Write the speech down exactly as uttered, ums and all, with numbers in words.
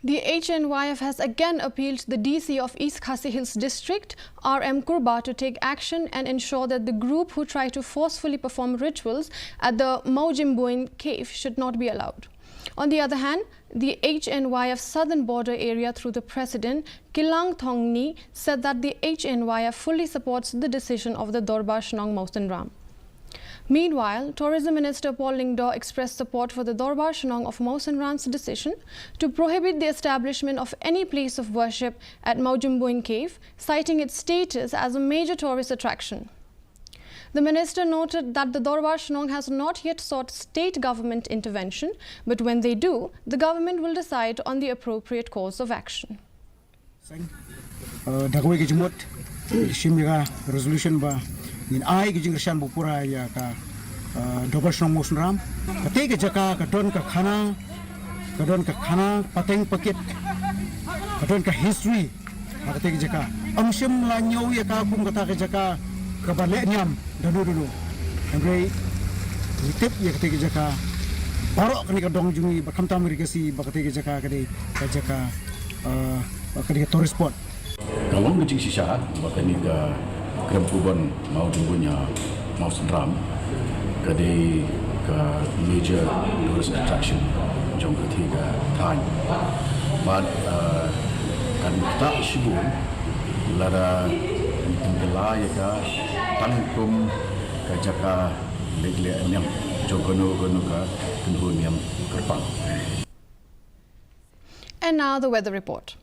The H N Y F has again appealed to the D C of East Khasi Hills District, R M Kurbah, to take action and ensure that the group who try to forcefully perform rituals at the Mawjimbuin cave should not be allowed. On the other hand, the H N Y F Southern Border Area, through the president, Kilang Thongni, said that the H N Y F fully supports the decision of the Dorbar Shnong Mawsynram. Meanwhile, Tourism Minister Paul Lyngdoh expressed support for the Dorbar Shnong of Mawsynram's decision to prohibit the establishment of any place of worship at Mawjimbuin Cave, citing its status as a major tourist attraction. The minister noted that the Dorbar Shnong has not yet sought state government intervention, but when they do, the government will decide on the appropriate course of action. Uh, da kawei ka jingmut, shim ïa ka resolution ba ngin ai ka jingkyrshan ba pura ïa ka, uh, Dorbar Shnong Mawsynram. Kata ka jaka ka don ka khana, ka don ka khana pateng pakit, ka don ka history ha kata ka jaka. Ym shym la ñiew ïa ka kum kata ka jaka kaba leh niam dano dano. Hynrei ngi tip ïa kata ka jaka baroh kane ka dong jong ngi, ba khamtam ri Khasi, ba kata ka jaka ka dei ka jaka, uh, ka dei ka tourist spot. Ka long ka jingshisha ba kane ka krem kubon Mawjimbuin Mawsynram ka dei ka major tourist attraction jong katei ka thaiñ. Bad, uh, kan ktah shibun lada ngi pynkylla ïa ka tang kum ka jaka leit leh niam jong kano kano ka kynhun niam kyrpang. And now the weather report.